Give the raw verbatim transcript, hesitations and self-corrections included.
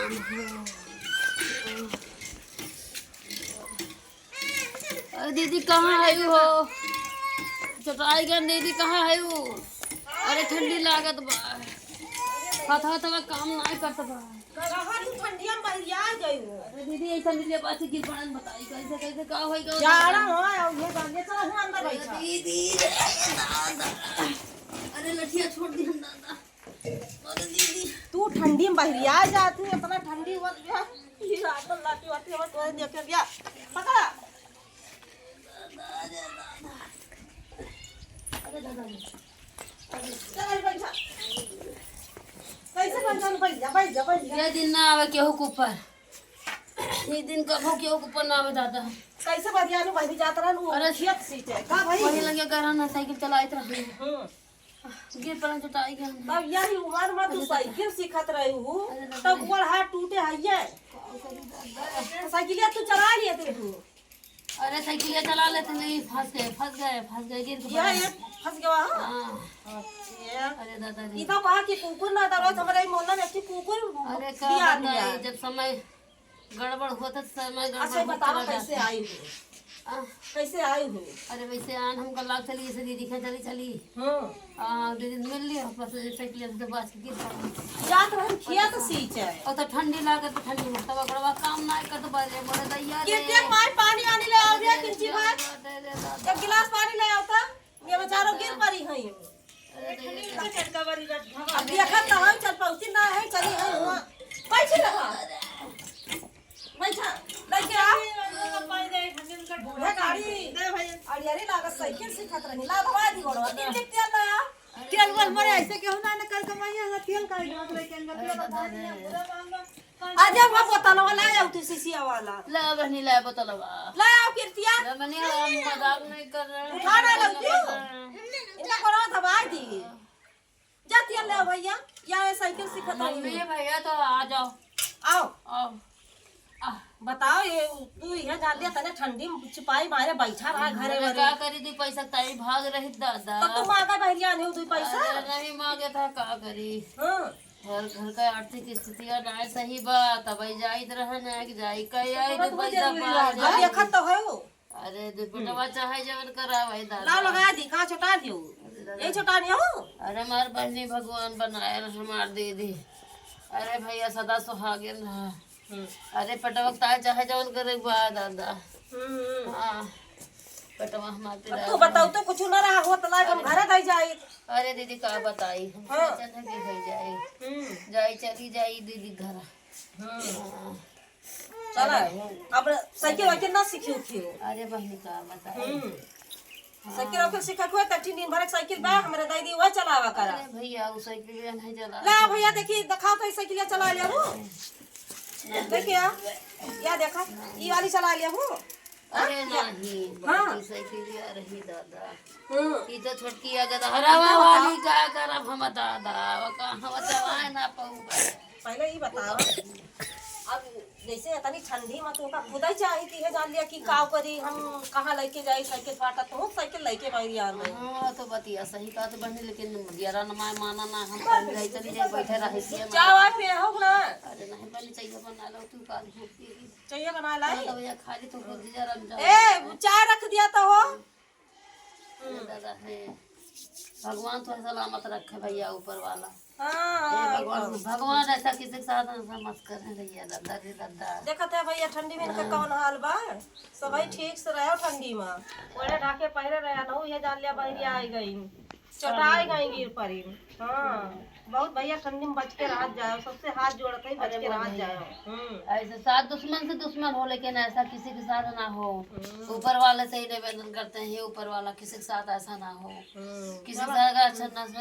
अरे दीदी, कहाँ है हो? चटाई गन दीदी, कहाँ है हो? अरे ठंडी लागत बा, हाथ हाथ में काम नाई करत बा। कहाँ तू ठंडिया में बहिरिया गई हो? अरे दीदी, ऐसा मिले बात गिर पड़न, बताई कैसे कैसे का होई का जाड़ा हो, ये गाने चला हूँ अंदर अरे बैठा। दीदी, अरे लठिया छोड़ दी हम दादा। अरे दीदी। तू ठंडी में बहिरिया जाती है, इतना ठंडी हुआ गया। ये रात में लाठी वाठी हमें तोड़े देखे गया। पकड़ा। अरे दादा रे। चल, बैठा। कैसे बैठा? बैठ जा, बैठ जा, बैठ जा। ये दिन ना आवे केहू के ऊपर। ये दिन कबो केहू के ऊपर ना आवे दादा। कैसे बरिया नु बहिरी जात रहन, वो अरे खेत सींचे। का भाई? वही लगे घर ना साइकिल चलाइत रही। हम्म। गिर पड़न चटाई गन। तब यही उम्र में तू साइकिल सीखत रही हूँ, अरे दादा तब रे। गोड़ हाथ टूटे है ये। का करी दादा? तो साइकिलिया तू चला लिए थे तू। अरे साइकिलिया चला लेते नहीं, फंस गए, फंस गए, फंस गए, गिर के ये पड़े। ये फंस गया, हाँ? हाँ। अच्छा। अरे दादा रे। ई तो कहा कि कुकुर ना, तो रोज हमारे मोहल्ला में एक ठे कुकुर अरे का दिया बताई, दिया। जब समय गड़बड़ होता तो समय गड़बड़ अच्छा, होता बताओ रहता। कैसे आई हो? आ? कैसे आई हो? अरे वैसे आन हमका लाग चली, जैसे दीदी के चली, चली। हाँ। आ, दीदी मिल लिया, बस साइकिल से बाज के गिर पड़ा। जात रहन खेत सींचे। और तो ठंडी लागत, तो ठंडी में तब ओकरा बाद काम ना करत बारे, मोरे दैया रे। गिरते माय पानी वानी ले आओ रे, अरे किंची भाई। दादा रे दादा। एक गिलास पानी ले आओ तो। ये बेचारो गिर पड़ी है। अरे दादा। अब देखत तो है, चल पहुँची ना है, चली है हुआ। बैठी रहा। बैठा, लइके आ। बूढ़ा गाड़ी। अरे अरे लागत साइकिल सीखत रही। ला दवा दी गोड़वा। तीन टिप तेल लाया। तेल बोल मरे ऐसे केहू ना, ना कर कमाइए, ना तेल का ही बात रहे, केंद्र तेल का पानी है, पूरा मामला। आ जा, वो बोतलवा ला आओ तू, शीशिया वाला। ला बहनी, ला बोतलवा। ला आओ किरतिया। ला बहनी, हम मजाक नहीं कर रहे हैं। उठा ना लो क्यों? इनका गोड़वा दबा दी। जा तेल ले आओ भैया, या ये साइकिल सीखत रही मम्मी, है। भैया तो आ जाओ। आओ। आओ। आ, बताओ, ये तू इहे जान लिया, तने ठंडी में छिपाई मारे बैठा रहा घरे मने बरे। का करी, दुई पैसा ताई भाग रही दादा। तो तू मांगा बहरिया नहीं दुई पैसा? अरे नहीं मांगे था, का करी? हाँ। घर, घर का आर्थिक स्थिति ना सही बा, तब आई जाइत रहे ना कि जाई कई आई तो दुई बहुत पैसा जरूरी बा बा। अब जाई। देखत तो है वो। अरे, दुपट्टवा हम्म। चाहे जवन करा भाई दादा। लाओ लगा दी, कहाँ छोटा दियो? अरे दादा। यही छोटा नहीं हो? अरे, हमार बहनी भगवान बनाए रहे, हमार दीदी। अरे भैया, सदा सुहागिन रहा। हम्म। अरे, पटवा ताए चाहे जवन करे बा दादा। हम्म। हाँ, पटवा हमार अब पिराए तू बताओ रहे। तो कुछ ना रहा हो, तो लाइक हम अरे। घरे दे जाई। अरे दीदी, का बताई, हम हाँ। सोचत है कि हो जाए। हम्म। जाई, चली जाई दीदी घर। हम्म। हाँ। चला, अब साइकिल वाइकिल ना सीखी उखी हो। अरे बहनी, का बताई? हम्म। हाँ। साइकिल वाइकिल सीखा हुआ, तब दिन भर एक साइकिल बा, हमरे दाई दी, वह चलावा करा। अरे भैया, वो साइकिल नहीं चला। ला भैया, देखी, दिखाओ तो, ई साइकिल चला लिया हूँ। देखिए, या देखा, ई वाली चला लिया हूँ। अरे हाँ? नहीं, हाँ। बड़की साइकिलिया रही दादा। हम्म। ई तो छोटकी अगर हरावा वाली का करब हम दादा, वो का हम चलाए ना पाऊबा। पहले ई बताओ, अब जैसे इतनी ठंडी में तो ओका खुदा ही चाही थी, है जान लिया कि का करी हम, कहाँ लेके जाई साइकिल फाटा, तो साइकिल लेके भाई यार में। हाँ, तो बतिया सही बात बनी, लेकिन दियरा न माय माना ना, हम कहीं जाई चली जाए, बैठे रहे सिया में। चाय वाय पिए हो ना? अरे नहीं, पहले चाहिए बना लो तू, काल भूख की। चाहिए बना लाई? हाँ, तो भैया, खाली तुमको दीजा रम जाओ। ए, चाय रख दिया तो हो। हम्म। दादा है। भगवान तो सलामत रखे भैया, ऊपर वाला। हाँ, हे हाँ, भगवान, हाँ। भगवान ऐसा किसी के साथ ऐसा मत करे भैया, दादा रे दादा। देखत है भैया, ठंडी में इनका हाँ। कौन हाल बा? सब भाई ठीक से रहो ठंडी में। ओढ़े ढाके पहरे रहे, ना ये जान लिया बहरिया आई गई। चोटाई गई गिर पड़ी। हाँ, बहुत भैया ठंडी में बच के रह जाओ, सबसे हाथ जोड़त है, बच अरे के रह भैया। जाओ। हम्म। ऐसे साथ दुश्मन से दुश्मन हो, लेकिन ऐसा किसी के साथ ना हो। हम्म। ऊपर वाले से ही निवेदन करते हैं, ऊपर वाला किसी के साथ ऐसा ना हो। हम्म। किसी के साथ अगर अच्छा ना